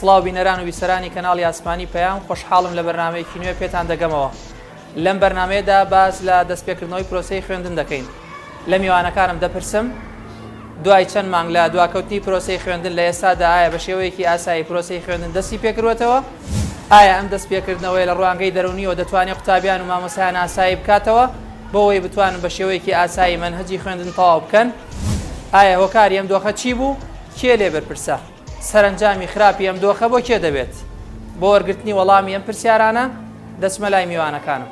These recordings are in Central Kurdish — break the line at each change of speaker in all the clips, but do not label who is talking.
سڵاو بینەران و بیسەرانی کەناڵی ئاسمانی پەیام، خۆشحاڵم لە بەرنامەیەکی نوێ پێتان دەگەمەوە. لەم بەرنامەیەدا باس لە دەستپێکردنەوەی پرۆسەی خوێندن دەکەین. لە میوانەکانم دەپرسم، دوای چەند مانگ لە دواکەوتنی پرۆسەی خوێندن لە ئێستادا ئایا بە شێوەیەکی ئاسایی پرۆسەی خوێندن دەستی پێکردووەتەوە؟ ئایا ئەم دەستپێکردنەوەیە لە ڕوانگەی دەروونیەوە دەتوانێت قوتابیان و مامۆستایان ئاسایی بکاتەوە بۆ ئەوەی بتوانن بە شێوەیەکی ئاسایی مەنهەجی خوێندن تەواو بکەن؟ ئایا هۆکاری ئەم دۆخە چی بوو؟ کێ لێ بەرپرسە؟ سەرەنجامی خراپی ئەم دۆخە بۆ کێ دەبێت؟ بۆ وەرگرتنی وەڵامی ئەم پرسیارانە دەچمە لای میوانەکانم.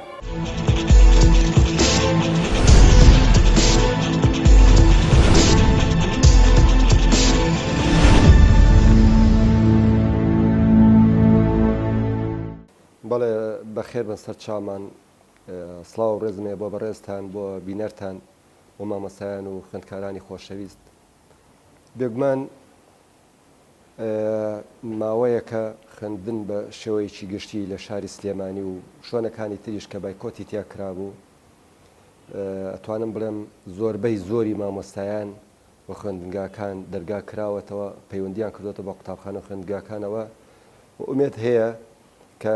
بەڵێ بەخێر بن سەرچاومان سڵاو و ڕێزم هەیە بۆ بەڕێزتان بۆ بینەرتان بۆ مامۆستایان و خوێندکارانی خۆشەویست بێگومان ماوەیەکە خوێندن بە شێوەیەکی گشتی لە شاری سلێمانی و شوێنەکانی تریش کە بایکۆتی تیا کرابوو ئەتوانم بڵێم زۆربەی زۆری مامۆستایان و خوێندنگاکان دەرگا کراوەتەوە پەیوەندیان کردوێتە بە قوتابخانە و خوێندگاکانەوە و ئومێد هەیە کە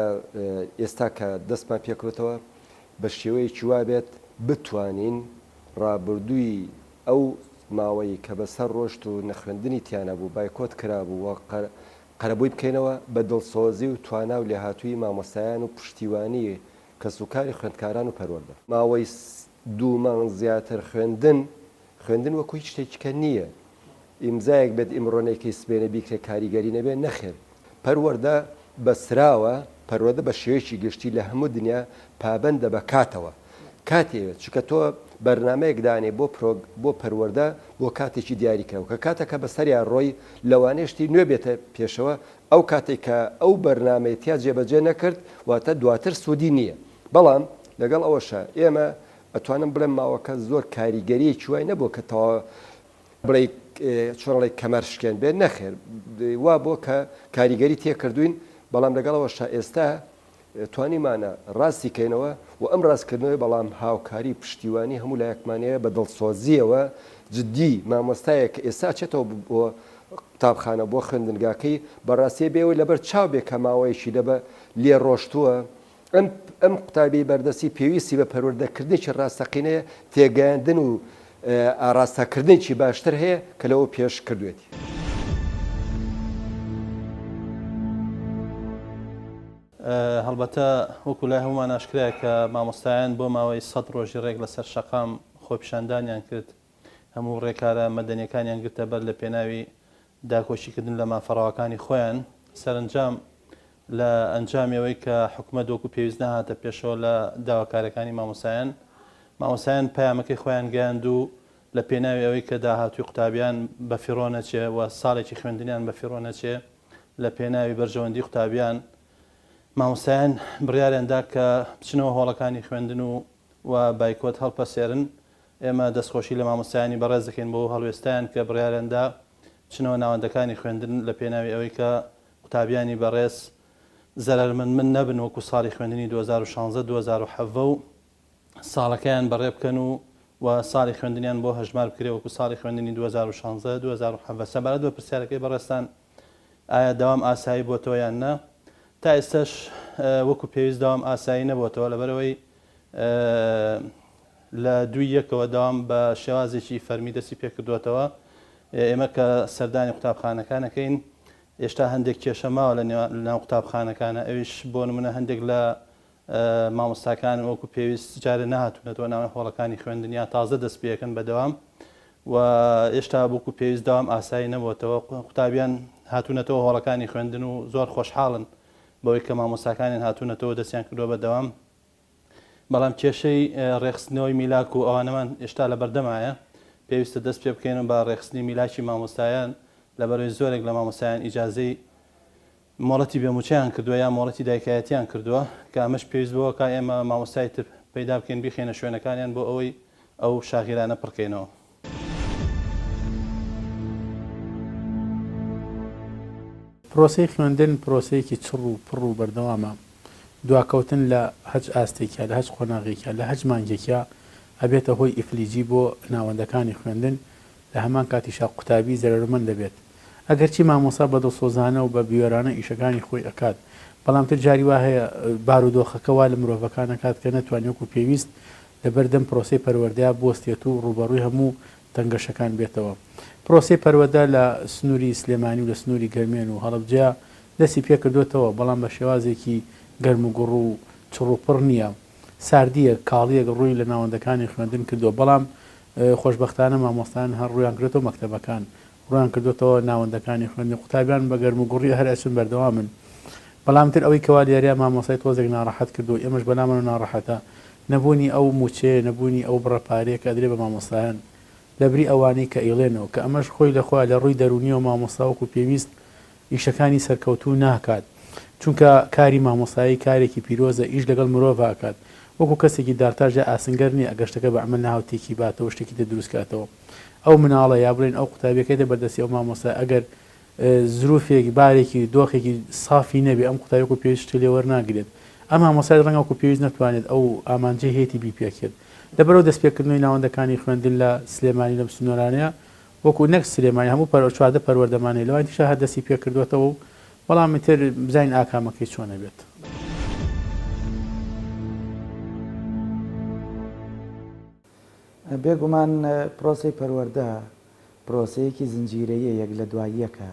ئێستا کە دەستمان پێکرێتەوە بە شێوەیەکی وابێت بتوانین ڕابردووی ئەو ماوەی کە بەسەر ڕۆشت و نەخوێندنی تیا نەبوو، بایکۆت کرابوو و قەرەبووی بکەینەوە، بە دڵسۆزی و توانا و لێهاتوویی مامۆستایان و پشتیوانی کەسوکاری خوێندکاران و پەروەردە. ماوەی دوو مانگ زیاتر خوێندن، خوێندن وەکو هیچ شتێکی کە نییە ئیمزایەک بێت ئیمڕۆ نەیکەی سبەینێ بیکرێ کاریگەری نەبێ، نەخێر پەروەردە بەستراوە، پەروەردە بە شێوەیەکی گشتی لە هەموو دنیا پابەندە بە کاتەوە، کاتی ئەوێت، چونکە تۆ بەرنامەیەک دانێ بۆ پرۆگ بۆ پەروەردە بۆ کاتێکی دیاریکراو، کە کاتەکە بەسەریا ڕۆی لەوانەیە شتی نوێ بێتە پێشەوە، ئەو کاتەی کە ئەو بەرنامەی تیا جێبەجێ نەکرد واتە دواتر سوودی نییە، بەڵام لەگەڵ ئەوەشا ئێمە ئەتوانم بڵێم ماوەکە زۆر کاریگەرییەکی وای نەبووە کە تەواو بڵێی چۆن ئەڵێی کەمەر شکێن بێت نەخێر وا بووە کە کاریگەری تێکردوین بەڵام لەگەڵ ئەوەشا ئێستا توانیمانە ڕاستی کەینەوە و ئەم ڕاستکردنەوەی بەڵام هاوکاری پشتیوانی هەموو لایەکمان هەیە بە دڵسۆزیەوە جدی مامۆستایەک کە ئێستا ئەچێتەوە بۆ قوتابخانە بۆ خوێندنگاکەی بەڕاستیە بێ ئەوەی لەبەر چاو بێ کە ماوەیەکی لەبە لێ ڕۆشتووە ئەم ئەم قوتابیەی بەردەستی پێویستی بە پەروەردەکردنێکی ڕاستەقینەیە، تێگەیاندن و ئاڕاستەکردنێکی باشتر هەیە کە لەوە پێش کردوێتی.
هەڵبەتە وەکو لای هەموومان ئاشکرایە کە مامۆستایان بۆ ماوەی سەد ڕۆژی ڕێک لەسەر شەقام خۆپیشاندانیان کرد، هەموو ڕێکارە مەدەنیەکانیان گرتە بەر لە پێناوی داکۆکیکردن لە مافە ڕەواکانی خۆیان، سەرەنجام لە ئەنجامی ئەوەی کە حکومەت وەکو پێویست نەهاتە پێشەوە لە داواکاریەکانی مامۆستایان، مامۆستایان پەیامەکەی خۆیان گەیاند و لە پێناوی ئەوەی کە داهاتووی قوتابیان بەفیڕۆ نەچێ و ساڵێکی خوێندنیان بەفیڕۆ نەچێ لە پێناوی بەرژەوەندی قوتابیان مامۆستایان بڕیاریان دا کە بچنەوە هۆڵەکانی خوێندن و و بایکۆت هەڵپەسێرن. ئێمە دەستخۆشی لە مامۆستایانی بەڕێز دەکەین بۆ هەڵوێستەیان کە بڕیاریان دا بچنەوە ناوەندەکانی خوێندن لە پێناوی ئەوەی کە قوتابیانی بەڕێز زەرەرمەندمن نەبن وەکو ساڵی خوێندنی 2016 2017 و ساڵەکەیان بەڕێ بکەن و و ساڵی خوێندنیان بۆ هەژمار بکرێ وەکو ساڵی خوێندنی 2016 2017 سەبارەت بە پرسیارەکەی بەڕێزتان ئایا دەوام ئاسایی بۆتەوە یان نا تا ئێستاش وەکو پێویست دەوام ئاسایی نەبۆتەوە لەبەرئەوەی لە دووی یەکەوە دەوام بە شێوازێکی فەرمی دەستی پێکردووەتەوە ئێمە کە سەردانی قوتابخانەکان ئەکەین ئێشتا هەندێک کێشە ماوە لە ناو قوتابخانەکانە ئەویش بۆ نمونە هەندێک لە مامۆستاکان وەکو پێویست جارێ نەهاتوونەتەوە ناو هۆڵەکانی خوێندن یا تازە دەست پێەکەن بە دەوام و ئێشتا وەکو پێویست دەوام ئاسایی نەبووەتەوە قوتابیان هاتوونەتەوە هۆڵەکانی خوێندن و زۆر خۆشحاڵن بەوەی کە مامۆستاکانیان هاتوونەتەوە دەستیان کردووە بە دەوام بەڵام کێشەی ڕێکخستنەوەی میلاک و ئەوانەمان ئێشتا لە بەردەمایە پێویستە دەست پێ بکەین و بە ڕێکخستنی میلاکی مامۆستایان لەبەرەوەی زۆرێک لە مامۆستایان ئیجازەی مۆڵەتی بێ مووچەیان کردووە یا مۆڵەتی دایکایەتیان کردووە کە ئەمەش پێویست بەوە کا ئێمە مامۆستای تر پەیدا بکەین بیخەینە شوێنەکانیان بۆ ئەوەی ئەو شاغیرانە پڕکەینەوە.
پرۆسەی خوێندن پرۆسەیەکی چڕ و پڕ و بەردەوامە، دواکەوتن لە هەچ ئاستێکیا، لە هەچ قۆناغێکیا، لە هەچ مانگێکیا ئەبێتە هۆی ئیفلیجی بۆ ناوەندەکانی خوێندن، لە هەمان کاتیشا قوتابی زەرەرمەند دەبێت. ئەگەرچی مامۆستا بە دڵسۆزانە و بە بوێرانە ئیشەکانی خۆی ئەکات، بەڵام تر جاری وا هەیە بارودۆخەکە وا لە مرۆڤەکان ئەکات کە نەتوانێ وەکو پێویست لەبەردەم پرۆسەی پەروەردەیا بوەستێت و ڕووبەڕووی هەموو تەنگەشەکان بێتەوە. پرۆسەی پەروەدە لە سنووری سلێمانی و لە سنووری گەرمیان و هەڵەبجەیا دەستی پێکردۆتەوە، بەڵام بە شێوازێکی گەرموگوڕ و چڕوپڕ نییە. ساردییەک، کاڵییەک ڕووی لە ناوەندەکانی خوێندن کردووە، بەڵام خۆشبەختانە مامۆستایان هەر ڕوویان کردۆتەوە مەکتەبەکان، ڕوویان کردۆتەوە ناوەندەکانی خوێندن، قوتابیان بە گەرموگوڕی هەر ئەچن بەردەوامن. بەڵام تر ئەوەی کەوا لێرەیا مامۆستای تۆزێک ناڕەحەت کردووە، ئێمەش بەلامانەوە ناڕەحەتە، نەبوونی ئەو مووچەیە، نەبوونی ئەو بڕە پارەیە کە ئەدرێ بە مامۆستایان لەبری ئەوانەی کە ئەیڵێنەوە، کە ئەمەش خۆی لە خۆیا لە ڕووی دەروونیەوە مامۆستا وەکو پێویست ئیشەکانی سەرکەوتوو ناکات، چونکە کاری مامۆستایی کارێکی پیرۆزە ئیش لەگەڵ مرۆڤ ئەکات، وەکو کەسێکی دارتاش یا ئاسنگەر نیە ئەگەر شتەکە بە عەمەل نەهاو تێکی باتەوە شتێکی تر دروست کاتەوە ئەو مناڵە یا بڵێین ئەو قوتابیە کە یەتە بەردەستی ئەو مامۆستایە ئەگەر زروفێک بارێکی دۆخێکی سافی نەبێ ئەم قوتابیە وەکو پێویست شتی لێ وەرناگرێت ئەم مامۆستایش ڕەنگە وەکو پێویست نەتوانێت ئەو ئامانجەی هەیەتی بیپێکێت لەبەرئەوە دەستپێکردنەوەی ناوەندەکانی خوێندن لە سلێمانی لەم سنۆرانەیە وەکو نەک سلێمانی هەموو پەر 14 پەروەردەمان هەیە لەوانی تریشا هەر دەستی پێکردووەتەوە و بەڵام ئیتر بزانین ئاکامەکەی چۆن ئەبێت.
بێگومان پرۆسەی پەروەردە پرۆسەیەکی زنجیرەییە یەک لە دوای یەکە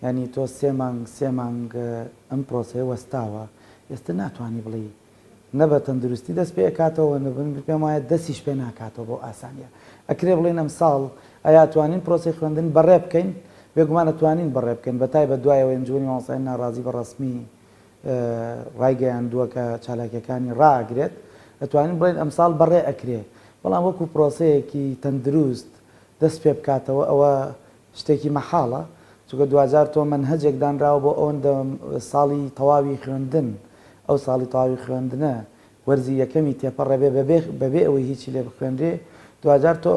یانی تۆ سێ مانگ سێ مانگ ئەم پرۆسەیە وەستاوە ئێستا ناتوانی بڵێی نە بە تەندروستی دەست پێ ئەکاتەوە نە من پێم وایە دەستیش پێ ناکاتەوە بەو ئاسانیە ئەکرێ بڵێین ئەمساڵ ئایا ئەتوانین پرۆسەی خوێندن بەڕێ بکەین بێگومان ئەتوانین بەڕێ بکەین بە تایبەت دوای ئەوەی ئەنجومەنی مامۆستایانی ناڕازی بە ڕەسمی ڕایگەیاندووە کە چالاکیەکانی ڕائەگرێت ئەتوانین بڵێین ئەمساڵ بەڕێ ئەکرێ بەڵام وەکو پرۆسەیەکی تەندروست دەست پێ بکاتەوە ئەوە شتێکی مەحاڵە چونکە دواجار تۆ مەنهەجێک دانراوە بۆ ئەوەندە ساڵی تەواوی خوێندن ئەو ساڵی تەواوی خوێندنە وەرزی یەکەمی تێپەڕێ بێ بەبێ ئەوەی هیچی لێ بخوێنرێ دواجار تۆ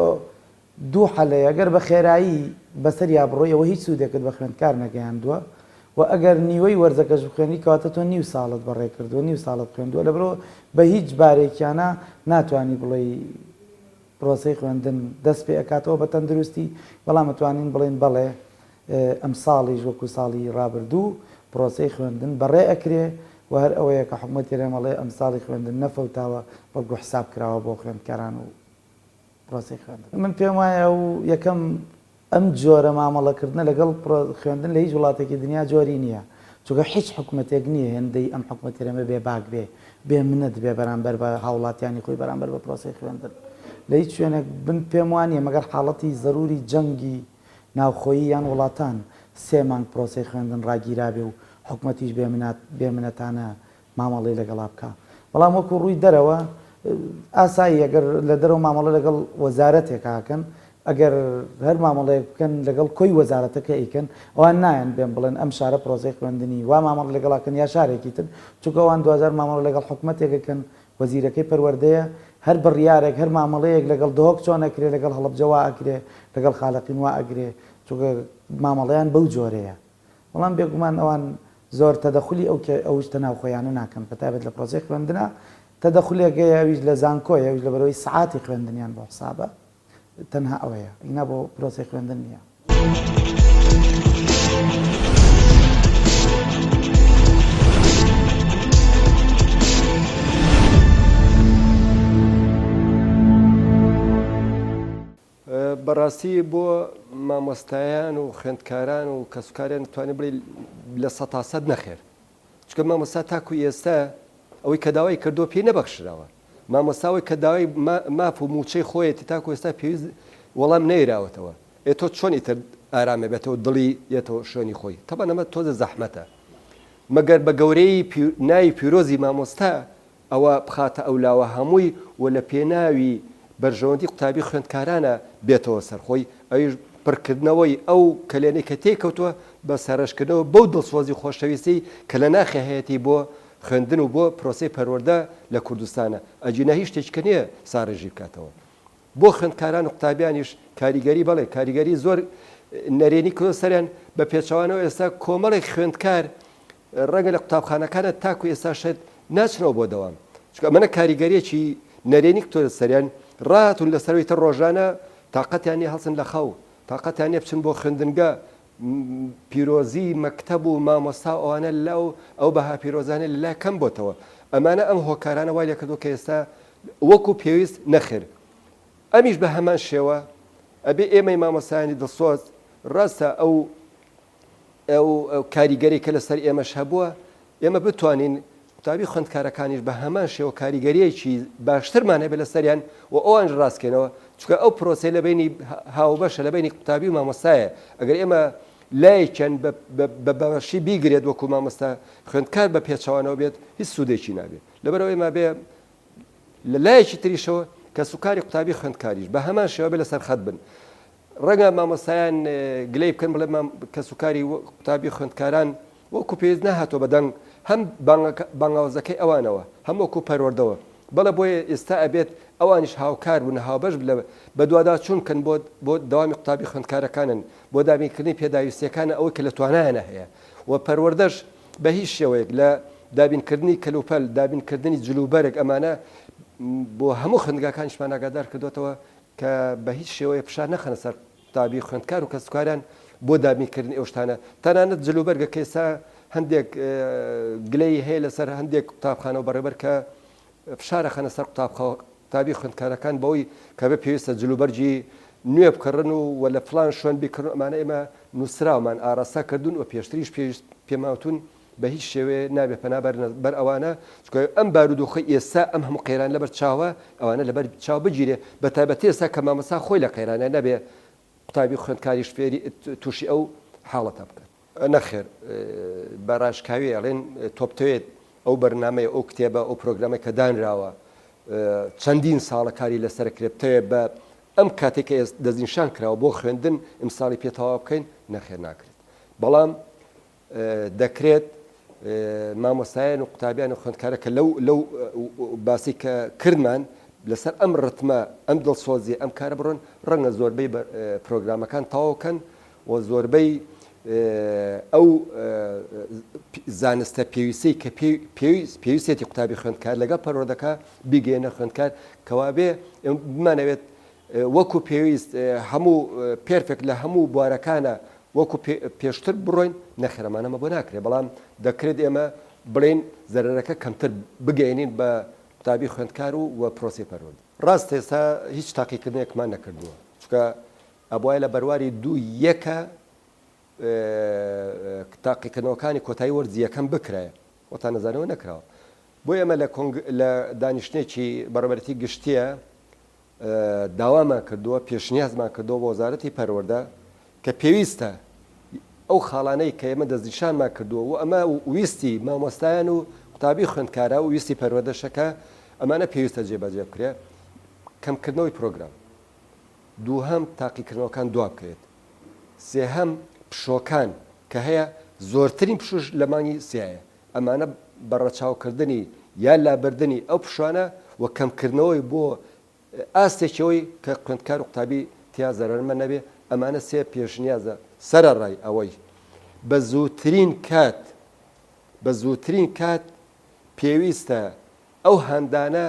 دوو حەلەیە گەر بە خێرایی بەسەریا بڕۆی ئەوە هیچ سوودێکت بە خوێندکار نەگەیاندووە و ئەگەر نیوەی وەرزەکەش بخوێنی کەواتە تۆ نیو ساڵت بەڕێ کردووە نیو ساڵت خوێندووە لەبەرئەوە بە هیچ بارێکیانە ناتوانی بڵێی پرۆسەی خوێندن دەست پێ ئەکاتەوە بە تەندروستی، بەڵام ئەتوانین بڵێین بەڵێ ئەمساڵیش وەکو ساڵی ڕابردوو پرۆسەی خوێندن بەڕێ ئەکرێ و هەر ئەوەیە کە حکومەتی هەرێم ئەڵێ ئەمساڵی خوێندن نەفەوتاوە بەڵکو حساب کراوە بۆ خوێندکاران و پرۆسەی خوێندن. من پێم وایە ئەو یەکەم ئەم جۆرە مامەڵەکردنە لەگەڵ خوێندن لە هیچ وڵاتێکی دنیا جۆری نییە، چونکە هیچ حکومەتێک نییە هێندەی ئەم حکومەتی هەرێمە بێ باک بێ، بێ منەت بێ بەرامبەر بە هاوڵاتیانی خۆی، بەرامبەر بە پرۆسەی خوێندن. لە هیچ شوێنێک من پێم وا نییە مەگەر حاڵەتی زەروری جەنگی ناوخۆیی یان وڵاتان سێ مانگ پرۆسەی خوێندن ڕاگیرابێ و حکومەتیش بێ منەتانە مامەڵەی لەگەڵا بکا بەڵام وەکو ڕووی دەرەوە ئاساییە گەر لە دەرەوە مامەڵە لەگەڵ وەزارەتێکا ئەکەن ئەگەر هەر مامەڵەیەک بکەن لەگەڵ کۆی وەزارەتەکە ئەیکەن ئەوان نایەن بێن بڵێن ئەم شارە پرۆسەی خوێندنی وا مامەڵە لەگەڵا کەن یا شارێکی تر چونکە ئەوان دواجار مامەڵە لەگەڵ حکومەتێک ئەکەن وەزیرەکەی پەروەردەیە هەر بڕیارێک هەر مامەڵەیەک لەگەڵ دهۆک چۆن ئەکرێ لەگەڵ هەڵەبجە وا ئەکرێ لەگەڵ خالەقین وا ئەگرێ چونکە مامەڵەیان بەو جۆرەیە بەڵام بێگومان ئەوان زۆر تەدەخولی ئەو ئەو شتە ناوخۆیانە ناکەن بەتایبەت لە پرۆسەی خوێندنا تەدەخولێک هەیە ئەویش لە زانکۆیە ئەویش لەبەرئەوەی سەعاتی خوێندنیان بۆ حسابە تەنها ئەوەیە ئینا بۆ پرۆسەی خوێندن نییە.
بەڕاستی بۆ مامۆستایان و خوێندکاران و کەسوکاریان دەتوانین بڵێین 100% نەخێر چونکە مامۆستا تاکو ئێستا ئەوەی کە داوای کردووە پێی نەبەخشراوە مامۆستا ئەوەی کە داوای ماف و موچەی خۆیەتی تاکو ئێستا پێویست وەڵام نەیراوەتەوە ئێ تۆ چۆن ئیتر ئارامە بێتەوە دڵی یەتەوە شوێنی خۆی تەبعەن ئەمە تۆزە زەحمەتە مەگەر بە گەورەی ناوی پیرۆزی مامۆستا ئەوە بخاتە ئەولاوە هەمووی و لە پێناوی بەرژەوەندی قوتابی خوێندکارانە بێتەوە سەر خۆی، ئەویش پڕکردنەوەی ئەو کەلێنەی کە تێی کەوتووە بە سەرڕێژکردنەوە بەو دڵسۆزی و خۆشەویستیەی کە لە ناخی هەیەتی بۆ خوێندن و بۆ پرۆسەی پەروەردە لە کوردستانە، ئەگینا هیچ شتێکی کە نییە ساڕێژی بکاتەوە. بۆ خوێندکاران و قوتابیانیش کاریگەری بەڵێ کاریگەری زۆر نەرێنی کردووە سەریان، بە پێچەوانەوە ئێستا کۆمەڵێک خوێندکار ڕەنگە لە قوتابخانەکانە تاکو ئێستا شێت ناچنەوە بۆ دەوام چونکە ئەمەە کاریگەریەکی نەرێنی کتۆرە سەریان ڕاتون لەسەرەوەی تر ڕۆژانە تاقەتیان نیە هەڵسن لە خەو تاقەتیان نیە بچن بۆ خوێندنگە. پیرۆزی مەکتەب و مامۆستا و ئەوانە لە ئەو بەها پیرۆزانە لەلا کەم بۆتەوە. ئەمانە ئەم هۆکارانە وای لێکردووە کە ئێستا وەکو پێویست نەخێر ئەمیش بە هەمان شێوە ئەبێ ئێمەی مامۆستایانی دڵسۆز ڕاستە ئەو ئەو کاریگەری کە لەسەر ئێمەش هەبووە ئێمە بتوانین قوتابی خوێندکارەکانیش بە هەمان شێوە کاریگەریەکی باشترمان هەبێت لەسەریان و ئەوانش ڕاستکەینەوە چونکە ئەو پرۆسەی لە بینی هاوبەشە لە بینی قوتابی و مامۆستایە ئەگەر ئێمە لایەکیان بە باشی بیگرێت وەکو مامۆستا خوێندکار بە پێچەوانەوە بێت هیچ سوودێکی نابێت لەبەرئەوە ئێمە بێ لە لایەکی تریشەوە کەسوکاری قوتابی خوێندکاریش بە هەمان شێوە بێ لەسەر خەت بن ڕەنگە مامۆستایان گلەی بکەن بڵێ کەسوکاری قوتابی خوێندکاران وەکو پێویست نەهاتووە بە دەنگ هەم بانگەوازەکەی ئەوانەوە هەم وەکو پەروەردەوە بەڵێ بۆیە ئێستا ئەبێت ئەوانیش هاوکار بن هاوبەش لە بەدواداچوون کەن بۆ بۆ دەوامی قوتابی خوێندکارەکانن بۆ دابینکردنی پێداویستیەکانە ئەوەی کە لە توانایانە هەیە و پەروەردەش بە هیچ شێوەیەک لە دابینکردنی کەلوپەل دابینکردنی جلوبەرگ ئەمانە بۆ هەموو خوێندگاکانیشمان ئاگادار کردوێتەوە کە بە هیچ شێوەیەک فشار نەخەنە سەر قوتابی خوێندکار و کەسوکاریان بۆ دابینکردنی ئەو شتانە، تەنانەت جلوبەرگە کە ئێستا هەندێک گلەیی هەیە لەسەر هەندێک قوتابخانە و بەڕێوەبەر کە فشار ئەخەنە سەر قوتابی خوێندکارەکان بەوەی کە بێ پێویستە جلوبەرگی نوێ بکڕن و و لە فڵان شوێن بیکڕن ئەمانە ئێمە نووسراومان ئاراستە کردوون و پێشتریش پێویست پێماوتون بە هیچ شێوەیە نابێ پەنا بەرنە بەر ئەوانە، چونکە ئەم بارودۆخەی ئێستا ئەم هەموو قەیران لەبەر چاوە، ئەوانە لەبەر چاو بگیرێ، بە تایبەتی ئێستا کە مامۆستا خۆی لە قەیرانە نابێ قوتابی و خوێندکاریش فێری تووشی ئەو حاڵەتە بکات. نەخێر بە ڕاشکاوی ئەڵێن تۆ بتەوێت ئەو بەرنامەیە ئەو کتێبە ئەو پرۆگرامەی کە دانراوە چەندین ساڵە کاری لەسەر کرێ بتەوێت بە ئەم کاتێک کە دەستنیشان کراوە بۆ خوێندن ئیمساڵی پێ تەواو بکەین نەخێر ناکرێت بەڵام دەکرێت مامۆستایان و قوتابیان و خوێندکارە کە لەو لەو باسی کە کردمان لەسەر ئەم ڕتمە ئەم دڵسۆزی ئەم کارە بڕۆن ڕەنگە زۆربەی پرۆگرامەکان تەواو کەن و زۆربەی ئەو زانستە پێویستی کە پێویستێتی قوتابی خوێندکار لەگەڵ پەروەردەکە بیگەێنە خوێندکار کەوابێ بمانەوێت وەکو پێویست هەموو perfect لە هەموو بوارەکانە وەکو پێشتر بڕۆین نەخێر ئەمانەمە بۆ ناکرێت بەڵام دەکرێت ئێمە بڵێین زەرەرەکە کەمتر بگەیەنین بە قوتابی خوێندکار و و پرۆسەی پەروەردە. ڕاستە ئێستا هیچ تاقیکردنێکمان نەکردووە چونکە ئەبوایە لە بەرواری دوو یەکە تاقیکردنەوەکانی کۆتایی وەرزی یەکەم بکرایە خۆتان ئەزانەوە نەکراوە بۆ ئێمە لە کۆنگ لە دانیشتنێکی بەڕێوەبەرێتی گشتیە داوامان کردووە، پێشنیازمان کردووە بۆ وەزارەتی پەروەردە کە پێویستە ئەو خاڵانەی کە ئێمە دەستنیشانمان کردووە و ئەمە ویستی مامۆستایان و قوتابی خوێندکارە و ویستی پەروەردەشە کە ئەمانە پێویستە جێبەجێ بکرێ، کەمکردنەوەی پرۆگرام، دووهەم تاقیکردنەوەکان دوابکەوێت، سێهەم پشۆکان کە هەیە زۆرترین پشووش لە مانگی سێیە، ئەمانە بە ڕەچاوکردنی یا لابردنی ئەو پشوانە و کەمکردنەوەی بۆ ئاستێکیەوەی کە خوێندکار و قوتابی تیا زەرەرمەند نەبێ، ئەمانە سێ پێشنیازە سەرەڕای ئەوەی بە زووترین کات بە زووترین کات پێویستە ئەو هاندانە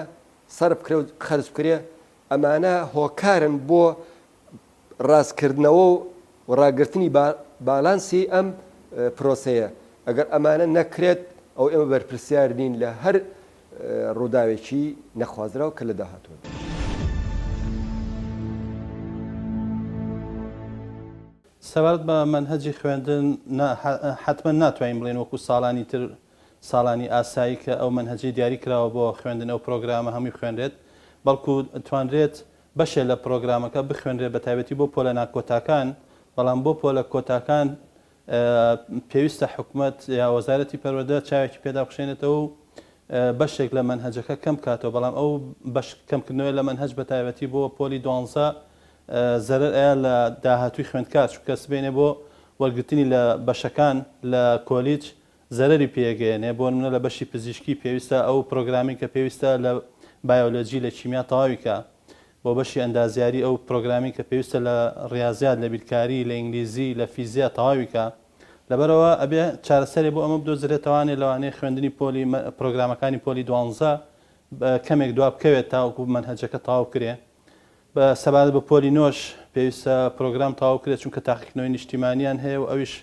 سەرف بکرێ و خەرج بکرێ، ئەمانە هۆکارن بۆ ڕاستکردنەوە و ڕاگرتنی بالانسی ئەم پرۆسەیە، ئەگەر ئەمانە نەکرێت ئەوە ئێمە بەرپرسیار نین لە هەر ڕووداوێکی نەخوازراو کە لە داهاتوودا.
سەبارەت بە مەنهەجی خوێندن حەتمەن ناتوانین بڵێین وەکو ساڵانی تر ساڵانی ئاسایی کە ئەو مەنهەجەی دیاری کراوە بۆ خوێندن ئەو پرۆگرامە هەمووی بخوێنرێت بەڵکو توانرێت بەشێ لە پرۆگرامەکە بخوێنرێت بەتایبەتی بۆ پۆلە ناکۆتاکان، بەڵام بۆ پۆلە کۆتاکان پێویستە حکومەت یا وەزارەتی پەروەردە چاوێکی پێدا بخشێنێتەوە و بەشێک لە مەنهەجەکە کەم بکاتەوە، بەڵام ئەو بەش کەمکردنەوەی لە مەنهەج بەتایبەتی بۆ پۆلی دوانزە زەرەر ئەیا لە داهاتووی خوێندکار، چونکە سبەینێ بۆ وەرگرتنی لە بەشەکان لە کۆلیج زەرەری پێگەیەنێ، بۆ نمونە لە بەشی پزیشکی پێویستە ئەو پرۆگرامی کە پێویستە لە بایۆلۆجی لە کیمیا تەواوی کا، بۆ بەشی ئەندازیاری ئەو پرۆگرامی کە پێویستە لە ڕیازیات لە بیرکاری لە ئینگلیزی لە فیزیا تەواوی کا، لەبەرئەوە ئەبێ چارەسەرێ بۆ ئەمە بدۆزرێتەوانێ لەوانەیە خوێندنی پۆلی پرۆگرامەکانی پۆلی دوانزە کەمێک دوا بکەوێت تاوەکو مەنهەجەکە تەواو بکرێ. بە سەبارەت بە پۆلی نۆش پێویستە پرۆگرام تەواو کرێت چونکە تاقیکردنەوەی نیشتیمانیان هەیە و ئەویش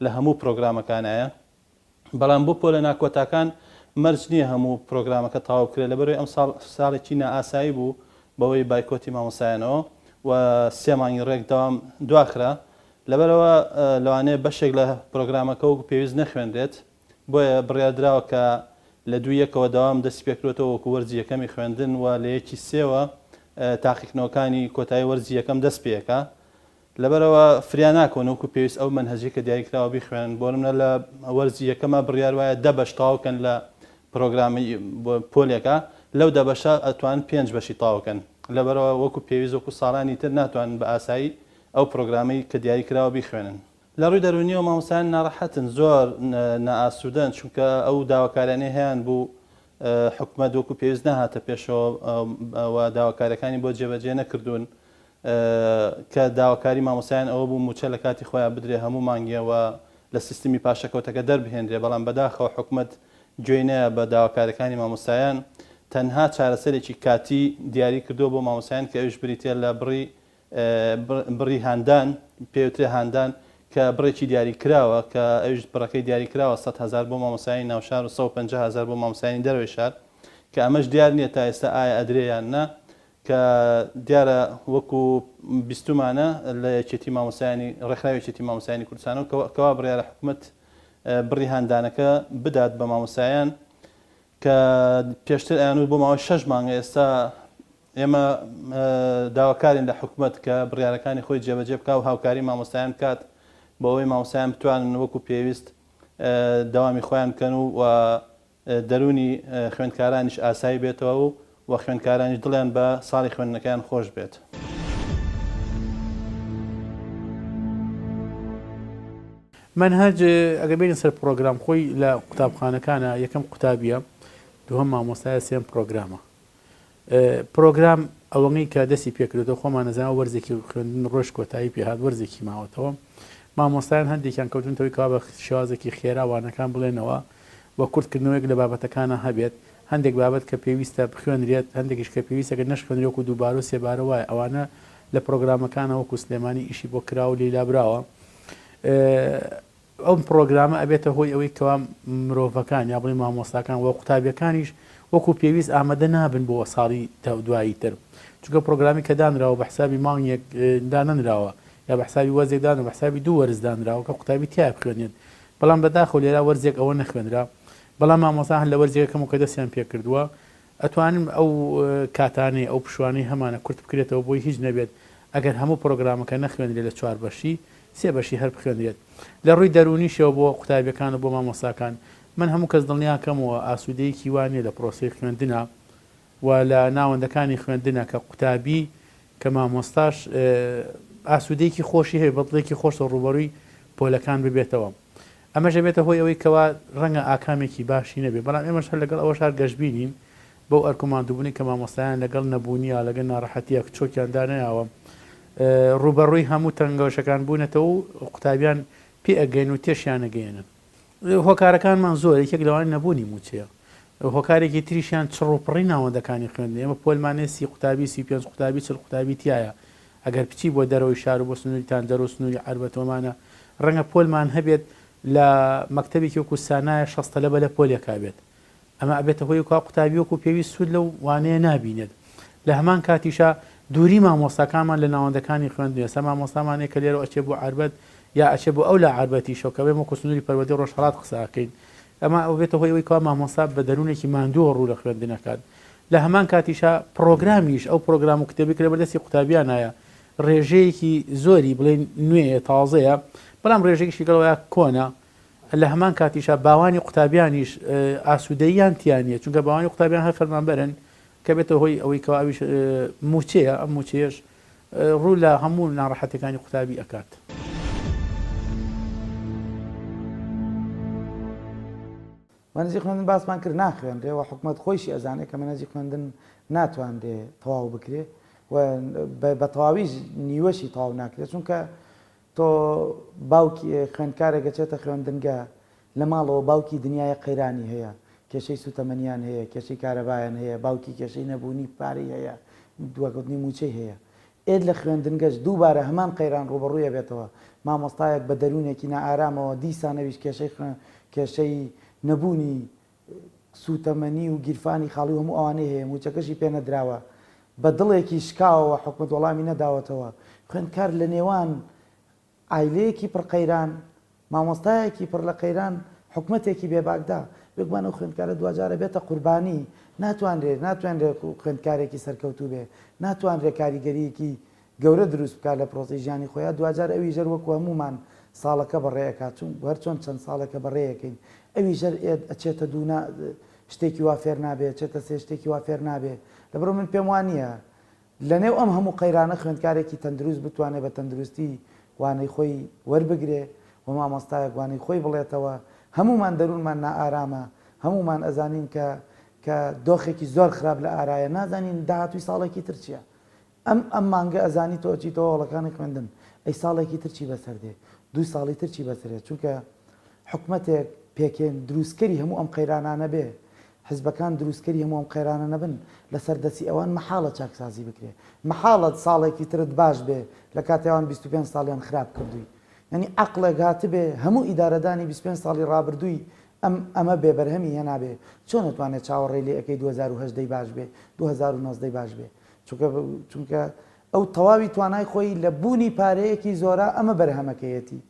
لە هەموو پرۆگرامەکانایە بەڵام بۆ پۆلە ناکۆتاکان مەرج نییە هەموو پرۆگرامەکە تەواو بکرێت لەبەرئەوەی ئەمساڵ ساڵێکی نائاسایی بوو بەوەی بایکۆتی مامۆستایانەوە و سێ مانگی ڕێک دەوام دواخرا لەبەرئەوە لەوانەیە بەشێک لە پرۆگرامەکە وەکو پێویست نەخوێنرێت بۆیە بڕیاردراوە کە لە دووی یەکەوە دەوام دەستی پێکردووەتەوە وەکو وەرزی یەکەمی خوێندن و لە یەکی سێوە تاقیکردنەوەکانی کۆتایی وەرزی یەکەم دەست پێکا. لەبەرئەوە فریا ناکەون وەکو پێویست ئەو مەنهەجەی کە دیاریکراوە بیخوێنن. بۆ نمونە لە وەرزی یەکەما بڕیار وایە دە بەش تەواو کەن لە پرۆگرامی پۆلێکا، لەو دە بەشە ئەتوانن پێنج بەشی تەواو کەن. لەبەرئەوە وەکو پێویست وەکو ساڵانی تر ناتوانن بە ئاسایی ئەو پرۆگرامەی کە دیاریکراوە بیخوێنن. لە ڕووی دەروونیەوە مامۆستایان ناڕەحەتن، زۆر نائاسوودەن، چونکە ئەو داواکاریانەی هەیان بوو حکومەت وەکو پێویست نەهاتە پێشەوە و داواکاریەکانی بۆ جێبەجێ نەکردوون، کە داواکاری مامۆستایان ئەوە بوو مووچە لە کاتی خۆیان بدرێ هەموو مانگێ و لە سیستمی پاشەکەوتەکە دەربهێنرێ، بەڵام بەداخەوە حکومەت گوێی نەیا بە داواکاریەکانی مامۆستایان، تەنها چارەسەرێکی کاتی دیاری کردووە بۆ مامۆستایان کە ئەویش بریتیە لە بڕی بڕی هاندان، پێوترێ هاندان، کە بڕێکی دیاری کراوە، کە ئەویش بڕەکەی دیاری کراوە 100 هەزار بۆ مامۆستایانی ناوشار و 150 هەزار بۆ مامۆستایانی دەرەوەی شار، کە ئەمەش دیار نییە تا ئێستا ئایا ئەدرێ یان نا، کە دیارە وەکو بیستومانە لە یەکێتی مامۆستایانی ڕێکخراوی یەکێتی مامۆستایانی کوردستانەوە کەوا بڕیارە حکومەت بڕی هاندانەکە بدات بە مامۆستایان کە پێشتر ئەیانوت بۆ ماوەی شەش مانگە ئێستا ئێمە داواکارین لە حکومەت کە بڕیارەکانی خۆی جێبەجێ بکا و هاوکاری مامۆستایان بکات بۆ ئەوەی مامۆستایان بتوانن وەکو پێویست دەوامی خۆیان بکەن و دەروونی خوێندکارانیش ئاسایی بێتەوە و و خوێندکارانیش دڵیان بە ساڵی خوێندنەکەیان خۆش بێت.
مەنهەج ئەگەر بێینە سەر پڕۆگرام خۆی لە قوتابخانەکانە یەکەم قوتابیە دووهەم مامۆستایە سێم پڕۆگرامە پرۆگرام ئەوەنەی کە دەستی پێکردەوە خۆمان نەزانین وەرزێکی خوێندن ڕۆژ کۆتایی پێهات وەرزێکی ماوەتەوە مامۆستایان هەندێکیان کەوتونتەوەی کەوا بە شێوازێکی خێرا وانەکان بڵێنەوە و کورتکردنەوەیەک لە بابەتەکانە هەبێت هەندێک بابەت کە پێویستە بخوێنرێت هەندێکیش کە پێویستە گەر نەشخوێنرێ وەکو دووبارە و سێبارە وایە ئەوانە لە پرۆگرامەکانە وەکو سلێمانی ئیشی بۆ کراوە و لێی لابراوە ئەم پڕۆگرامە ئەبێتە هۆی ئەوەی کەوا مرۆڤەکان یا بڵێین مامۆستاکان و قوتابیەکانیش وەکو پێویست ئامادە نابن بۆ ساڵی دوایی تر چونکە پڕۆگرامی کە دانراوە بە حسابی مانگێک دانەنراوە یا بە حسابی وەرزێک دانرا بە حسابی دوو وەرز دانراوە کە قوتابی تیا بخوێنێت بەڵام بەداخەوە لێرە وەرزێک ئەوە نەخوێنرا بەڵام مامۆستا هەر لە وەرزێکەکەم و کە دەستیان پێکردووە ئەتوانم ئەو کاتانەی ئەو پشوانەی هەمانە کورت بکرێتەوە بۆی هیچ نەبێت ئەگەر هەموو پڕۆگرامەکە نەخوێنرێت لە چوار بەشی سێ بەشی هەر بخوێنرێت لە ڕووی دەروونیشەوە بۆ قوتابیەکان و بۆ مامۆستاکان من هەموو کەس دڵنیا کەمەوە ئاسوودەیەکی وا نیە لە پڕۆسەی خوێندنا و لە ناوەندەکانی خوێندنا کە قوتابی کە مامۆستاش ئاسوودەیەکی خۆشی هەیە بە دڵێکی خۆشەوە ڕووبەڕووی پۆلەکان ببێتەوە ئەمەش ئەبێتە هۆی ئەوەی کەوا ڕەنگە ئاکامێکی باشی نەبێت، بەڵام ئێمەش هەر لەگەڵ ئەوەش هەر گەشبینین بەو ئەرک و ماندووبوونەی کە مامۆستایان لەگەڵ نەبوونیا، لەگەڵ ناڕەحەتییا چۆکیان دانەیاوە، ڕووبەڕووی هەموو تەنگەشەکان بوونەتەوە و قوتابیان پێ ئەگەین و تێشیان ئەگەیەنن. هۆکارەکانمان زۆرە، یەکێک لەوانە نەبوونی مووچەیە، هۆکارێکی تریشیان چڕ و پڕی ناوەندەکانی خوێندنە، ئێمە پۆلمان هەیە 30 قوتابی، 35 قوتابی، 40 قوتابی تیایە، ئەگەر بچی بۆ دەرەوەی شار و بۆ سنووری تانجەرۆ و سنووری عەربەتۆمانە ڕەنگە پۆلمان هەبێت لە مەکتەبێکی وەکو سانایە شەست تەلەبە لە پۆلێکا بێت ئەمە ئەبێتە هۆی کوا قوتابی وەکو پێویست سوود لەو وانەیە نابینێت لە هەمان کاتیشا دووری مامۆستاکانمان لە ناوەندەکانی خوێندن ئێستا مامۆستامان هەیە کە لێرەوە ئەچێ بۆ عەربەت یا ئەچێ بۆ ئەو لا عەربەتیشەوە کە بێم وەکو سنووری پەروەردەی ڕۆژهەڵات قسە ئەکەین ئەمە ئەبێتە هۆی ئەوەی کوا مامۆستا بە دەروونێکی ماندووە ڕوو لە خوێندن ئەکات لە هەمان کاتیشا پڕۆگرامیش، ئەو پڕۆگرام و کتێبەی کە لەبەردەستی قوتابیانایە ڕێژەیەکی زۆری بڵێین نوێیە، تازەیە، بەڵام ڕێژەیەکیشی لەگەڵ کۆنە، لە هەمان کاتیشا باوانی قوتابیانیش ئاسوودەییان تیا نییە، چونکە باوانی قوتابیان هەر فەرمانبەرن، کە بێتە هۆی ئەوەی کەوا ئەویش مووچەیە، ئەم مووچەیەش ڕوو لە هەموو ناڕەحەتیەکانی قوتابی ئەکات.
مەنهەجی خوێندن باسمان کرد ناخوێنرێ و حکومەت خۆیشی ئەزانێ کە مەنهەجی خوێندن ناتوانرێ تەواو بکرێ و بە تەواویش نیوەشی تەواو ناکرێت چونکە تۆ باوکی خوێندکارێک ئەچێتە خوێندنگە لە ماڵەوە باوکی دنیای قەیرانی هەیە کێشەی سوتەمەنیان هەیە کێشەی کارەبایان هەیە باوکی کێشەی نەبوونی پارەی هەیە دواکەوتنی موچەی هەیە. ئێت لە خوێندنگەش دووبارە هەمان قەیران ڕووبەڕووی ئەبێتەوە، مامۆستایەک بە دەروونێکی نائارامەوە دیسان ئەویش کێشەی خوێن کێشەی نەبوونی سووتەمەنی و گیرفانی خاڵی و هەموو ئەوانەی هەیە مووچەکەشی پێ نەدراوە بە دڵێکی شکاوەوە حکومەت وەڵامی نەداوەتەوە خوێندکار لە نێوان عایلەیەکی پڕ قەیران، مامۆستایەکی پڕ لە قەیران، حکومەتێکی بێباکدا، بێگومان ئەو خوێندکارە دواجار ئەبێتە قوربانی، ناتوانرێ ناتوانرێ خوێندکارێکی سەرکەوتوو بێ، ناتوانرێ کاریگەرییەکی گەورە دروست بکات لە پرۆسەی ژیانی خۆیا، دواجار ئەویش هەر وەکو هەموومان ساڵەکە بەڕێ ئەکات، چون هەر چۆن چەند ساڵێکە بەڕێ ئەکەین، ئەویش هەر ئێ ئەچێتە دوو نا شتێکی وا فێر نابێ، ئەچێتە سێ شتێکی وا فێر نابێ، لەبەرئەوە من پێم وا نییە لەنێو ئەم هەموو قەیرانە خوێندکارێکی تەندروست بتوانێ بە تەندروستی وانەی خۆی وەربگرێ و مامۆستایەک وانەی خۆی بڵێتەوە، هەموومان دەروونمان نائارامە، هەموومان ئەزانین کە کە دۆخێکی زۆر خراپ لە ئارایە، نازانین داهاتووی ساڵێکی تر چییە. ئەم ئەم مانگە ئەزانی تۆ ئەچیتەوە هۆڵەکانی خوێندن، ئەی ساڵێکی تر چی بەسەر دێ؟ دوو ساڵی تر چی بەسەر دێ؟ چونکە حکومەتێک پێکهێن دروستکەری هەموو ئەم قەیرانانە بێ، حزبەکان دروستکەری هەموو ئەم قەیرانە نەبن، لەسەر دەستی ئەوان مەحاڵە چاکسازی بکرێ. مەحاڵە ساڵێکی ترت باش بێ لە کاتێ ئەوان 25 ساڵیان خراپ کردووی. یانی عەقڵێک هاتبێ هەموو ئیدارەدانی 25 ساڵی ڕابردووی ئەم ئەمە بێ بەرهەمی هێنابێ، چۆن ئەتوانێ چاوەڕێی لێ ئەکەی 2018 ی باش بێ، 2019 ی باش بێ؟ چونکە چونکە ئەو تەواوی توانای خۆی لە بوونی پارەیەکی زۆرا ئەمە بەرهەمەکەیەتی.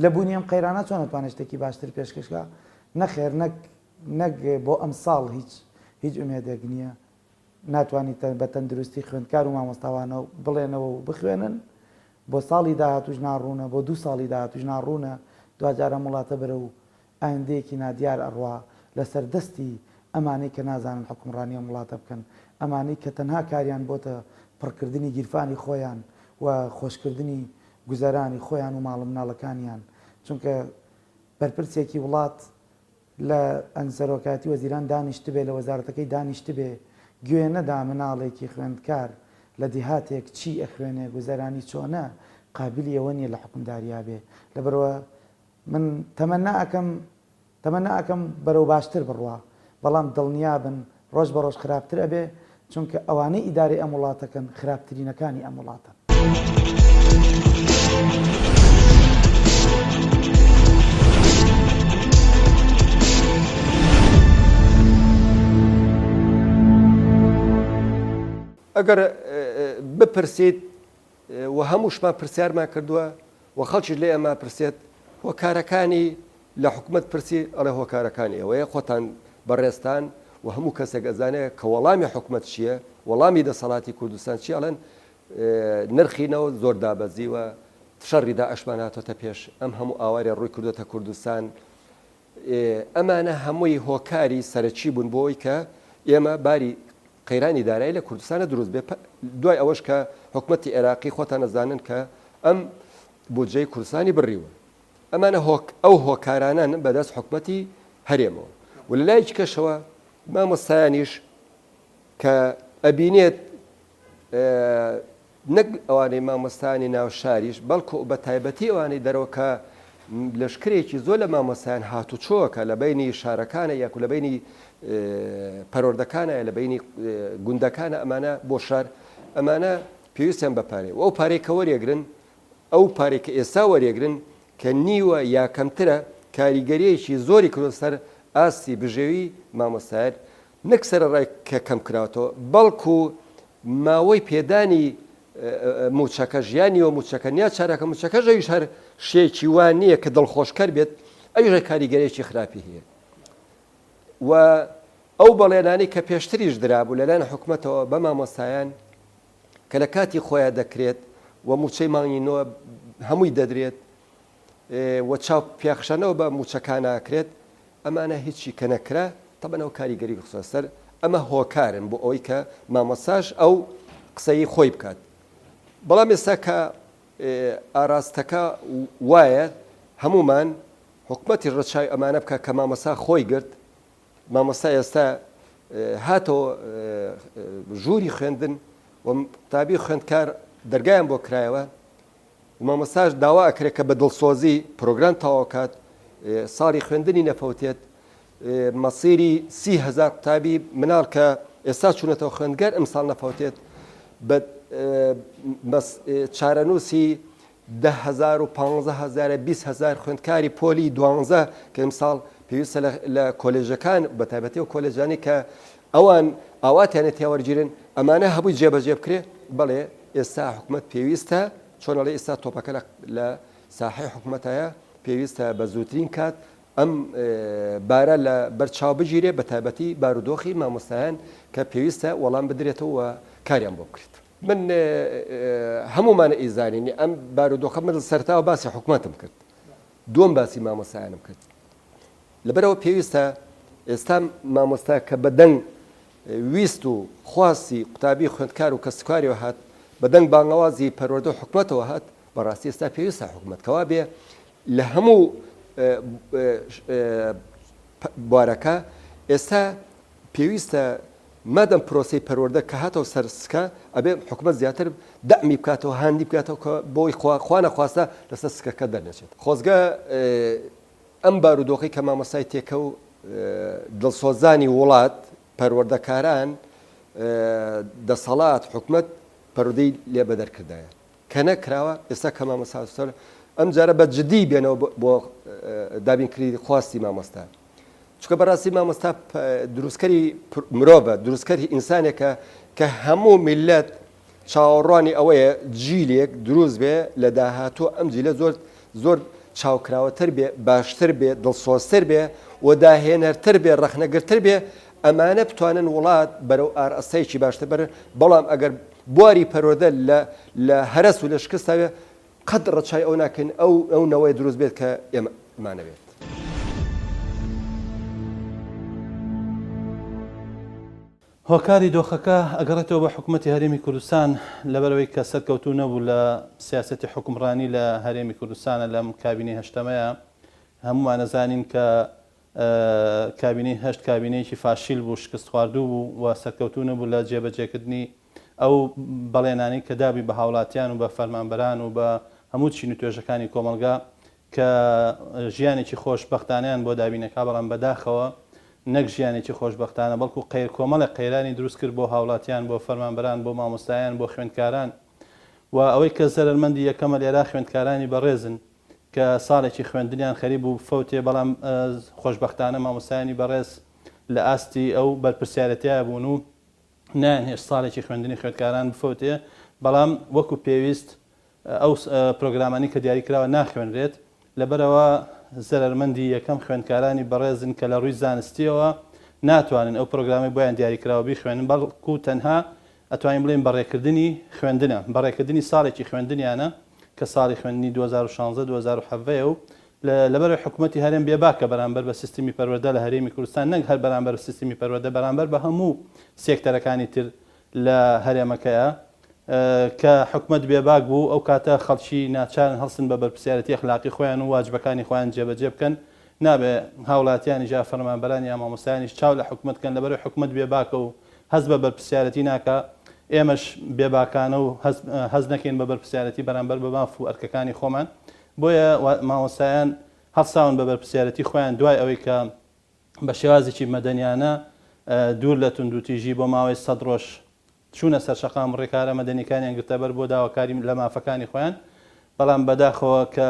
لە بوونی ئەم قەیرانە چۆن ئەتوانێ شتێکی باشتر پێشکەش کا؟ نەخێر نەک نەک بۆ ئەمساڵ هیچ هیچ ئومێدێک نییە، ناتوانی بە تەندروستی خوێندکار و مامۆستا وانە بڵێنەوە و بخوێنن، بۆ ساڵی داهاتووش ناڕوونە، بۆ دوو ساڵی داهاتووش ناڕوونە، دواجار ئەم وڵاتە بەرەو ئایندەیەکی نادیار ئەڕوا لەسەر دەستی ئەمانەی کە نازانن حوکمڕانی ئەم وڵاتە بکەن، ئەمانەی کە تەنها کاریان بۆتە پڕکردنی گیرفانی خۆیان و خۆشکردنی گوزەرانی خۆیان و ماڵ و مناڵەکانیان، چونکە بەرپرسێکی وڵات لە ئەن سەرۆکایەتی وەزیران دانیشتبێ لە وەزارەتەکەی دانیشتبێ گوێ نەدا مناڵێکی خوێندکار لە دیهاتێک چی ئەخوێنێ گوزەرانی چۆنە قابلی ئەوە نیە لە حوکمداریا بێ لەبەرئەوە من تەمەنا ئەکەم تەمەنا ئەکەم بەرەو باشتر بڕوا بەڵام دڵنیابن ڕۆژ بە ڕۆژ خراپتر ئەبێ چونکە ئەوانەی ئیدارەی ئەم وڵاتەکەن خراپترینەکانی ئەم وڵاتەن.
ئەگەر بپرسیت و هەمووشمان پرسیارمان کردووە و خەڵکیش لێ ئەما پرسێت هۆکارەکانی لە حکومەت پرسی ئەڵێ هۆکارەکانی ئەوەیە خۆتان بەڕێزتان و هەموو کەسێک ئەزانێ کە وەڵامی حکومەت چییە وەڵامی دەسەڵاتی کوردستان چی ئەڵێن نرخی نەوت زۆر دابەزیوە شەڕی داعشمان هاتۆتە پێش ئەم هەموو ئاوارێ ڕووی کردوتە کوردستان ئەمانە هەمووی هۆکاری سەرەکی بوون بۆ ئەوەی کە ئێمە باری قەیرانی دارایی لە کوردستانە دروست بێ دوای ئەوەش کە حکومەتی عێراقی خۆتان ئەزانن کە ئەم بودجەی کوردستانی بڕیوە ئەمانە هۆک ئەو هۆکارانەن بەدەست حکومەتی هەرێمەوە و لە لایەکی کەشەوە مامۆستایانیش کە ئەبینێت نەک ئەوانەی مامۆستایانی ناو شاریش، بەڵکو بە تایبەتی ئەوانەی دەرەوە کە لەشکرێکی زۆر لە مامۆستایان هاتوچۆکە لە بەینی شارەکانە یاکو لە بەینی پەروەردەکانە لە بەینی گوندەکانە ئەمانە بۆ شار ئەمانە پێویستیان بە پارەیە و ئەو پارەی کە وەریەگرن ئەو پارەی کە ئێستا وەریەگرن کە نیوە یا کەمترە کاریگەریەکی زۆری کردوە سەر ئاستی بژێوی مامۆستایان نەک سەرەڕای کە کەم کراوەتەوە بەڵکو ماوەی پێدانی مووچەکەش یا نیوە مووچەکە یا چارەکە مووچەکەش ئەویش هەر شتێکی وا نییە کە دڵخۆشکەر بێت ئەویش هەر کاریگەرێکی خراپی هەیە و ئەو بەڵێنانەی کە پێشتریش درابوو لەلایەن حکومەتەوە بە مامۆستایان کە لە کاتی خۆیان دەکرێت و مووچەی مانگی نۆ هەمووی دەدرێت و چاو پیاخشانەوە بە مووچەکان ناکرێت ئەمانە هیچی کە نەکرا تەبعەن ئەو کاریگەری خستە سەر ئەمە هۆکارن بۆ ئەوەی کە مامۆستاش ئەو قسەی خۆی بکات بەڵام ئێستا کە ئاراستەکە وایە هەمومان حکومەتی ڕەچاوی ئەمانە بکە کە مامۆستا خۆی گرت مامۆستا ئێستا هاتەوە ژووری خوێندن و قوتابی خوێندکار دەرگایان بۆ کرایەوە مامۆستاش داوا ئەکرێت کە بە دڵسۆزی پرۆگرام تەواو کات، ساڵی خوێندنی نەفەوتێت، مەسیری 30 هەزار قوتابی مناڵ کە ئێستا چوونەتەوە خوێندگەر ئمساڵ نەفەوتێت. بە. چارەنووسی 10هزار و 15هزار 20هزار خوێندکاری پۆلی دوانزە کە ئمساڵ پێویستە لە کۆلێژەکان بە تایبەتی و کۆلێژانی کە ئەوان ئاواتیانە تیاوەرگیرن ئەمانە هەبووی جێبەجێ بکرێ بەڵێ ئێستا حکومەت پێویستە چۆن ئەڵێ ئێستا تۆپەکە لە ساحەی حکومەتایە پێویستە بە زووترین کات ئەم بارە لە بەر چاو بگیرێ بە تایبەتی بارودۆخی مامۆستایان کە پێویستە وەڵام بدرێتەوە و کاریان بۆ بکرێت. من هەموومان ئەیزانین ئەم بارودۆخە من سەرتاوە باسی حکومەتم کرد دووەم باسی مامۆستایانم کرد لەبەرئەوە پێویستە ئێستا مامۆستا کە بە دەنگ ویست و خواستی قوتابی خوێندکار و کەسوکاریەوە هات، بە دەنگ بانگەوازی پەروەردە و حکومەتەوە هات، بەڕاستی ئێستا پێویستە حکومەت کەوا بێ لە هەموو بوارەکە ئێستا پێویستە مادەم پرۆسەی پەروەردە کە هاتەوە سەر سکە ئەبێ حکومەت زیاتر دەعمی بکاتەوە هاندی بکاتەوە کە بۆی خوا نەخواستە لەسەر سکەکە دەرنەچێت خۆزگە ئەم بارودۆخەی کە مامۆستای تێکەو دڵسۆزانی وڵات، پەروەردەکاران، دەسەڵات، حکومەت پەروەردەی لێ بەدەر کردایە. کە نەکراوە، ئێستا کە مامۆستا سەر ئەم جارە بە جدی بێنەوە بۆ دابینکردنی خواستی مامۆستا. چونکە بەڕاستی مامۆستا دروستکەری مرۆڤە، دروستکەری ئینسانێکە کە هەموو میللەت چاوەڕوانی ئەوەیە جیلێک دروست بێ لە داهاتوو ئەم جیلە زۆر زۆر چاوکراوەتر بێ، باشتر بێ، دڵسۆزتر بێ و داهێنەرتر بێ، ڕەخنەگرتر بێ، ئەمانە بتوانن وڵات بەرەو ئاراستەیەکی باشتر بەرن، بەڵام ئەگەر بواری پەروەردە لە لە هەرەس و لە شکستا بێ قەت ڕەچای ئەو ناکەین ئەو ئەو نەوەیە دروست بێت کە ئێمە ئەمانەوێت.
هۆکاری دۆخەکە ئەگەڕێتەوە بۆ حکومەتی هەرێمی کوردستان لەبەرئەوەی کە سەرکەوتوو نەبوو لە سیاسەتی حوکمڕانی لە هەرێمی کوردستانە لەم کابینەی هەشتەمەیا هەموومان ئەزانین کە کابینەی هەشت کابینەیەکی فاشیل بوو شکستخواردوو بوو و سەرکەوتوو نەبوو لە جێبەجێکردنی ئەو بەڵێنانەی کە دابووی بە هاوڵاتیان و بە فەرمانبەران و بە هەموو چین و توێژەکانی کۆمەڵگا کە ژیانێکی خۆش بەختانەیان بۆ دابینەکا بەڵام بەداخەوە نەک ژیانێکی خۆشبەختانە بەڵکو قەیر کۆمەڵێک قەیرانی دروست کرد بۆ هاوڵاتیان بۆ فەرمانبەران بۆ مامۆستایان بۆ خوێندکاران و ئەوەی کە زەرەرمەندی یەکەمە لێرە خوێندکارانی بەڕێزن کە ساڵێکی خوێندنیان خەریک بوو بفەوتێ بەڵام خۆشبەختانە مامۆستایانی بەڕێز لە ئاستی ئەو بەرپرسیارەتیە بوون و نایانهێشت ساڵێکی خوێندنی خوێندکاران بفەوتێ بەڵام وەکو پێویست ئەو پرۆگرامانەی کە دیاری کراوە ناخوێنرێت، لەبەرئەوە زەرەرمەندی یەکەم خوێندکارانی بەڕێزن کە لە ڕووی زانستیەوە ناتوانن ئەو پرۆگرامەی بۆیان دیاری کراوە بیخوێنن بەڵکو تەنها ئەتوانین بڵێین بەڕێکردنی خوێندنە بەڕێکردنی ساڵێکی خوێندنیانە کە ساڵی خوێندنی 2016 2017 و لەبەرئەوەی حکومەتی هەرێم بێباکە بەرامبەر بە سیستمی پەروەردە لە هەرێمی کوردستان نەک هەر بەرامبەر بە سیستمی پەروەردە بەرامبەر بە هەموو سێکتەرەکانی تر لە هەرێمەکەیا کە حکومەت بێباک بوو ئەو کاتە خەڵکی ناچارن هەڵسن بە بەرپرسیارێتی ئەخلاقی خۆیان و واجبەکانی خۆیان جێبەجێ بکەن نابێ هاوڵاتیانیش یا فەرمانبەران یا مامۆستایانیش چاو لە حکومەت کەن لەبەرئەوەی حکومەت بێباکە و هەست بە بەرپرسیارێتی ناکا ئێمەش بێباکانە و هەست نەکەین بە بەرپرسیارێتی بەرامبەر بە ماف و ئەرکەکانی خۆمان بۆیە مامۆستایان هەڵساون بە بەرپرسیارێتی خۆیان دوای ئەوەی کە بە شێوازێکی مەدەنیانە دوور لە توندوتیژی بۆ ماوەی سەد ڕۆژ چوونە سەر شەقام و ڕێکارە مەدەنیەکانیان گرتەبەر بۆ داواکاری لە مافەکانی خۆیان، بەڵام بەداخەوە کە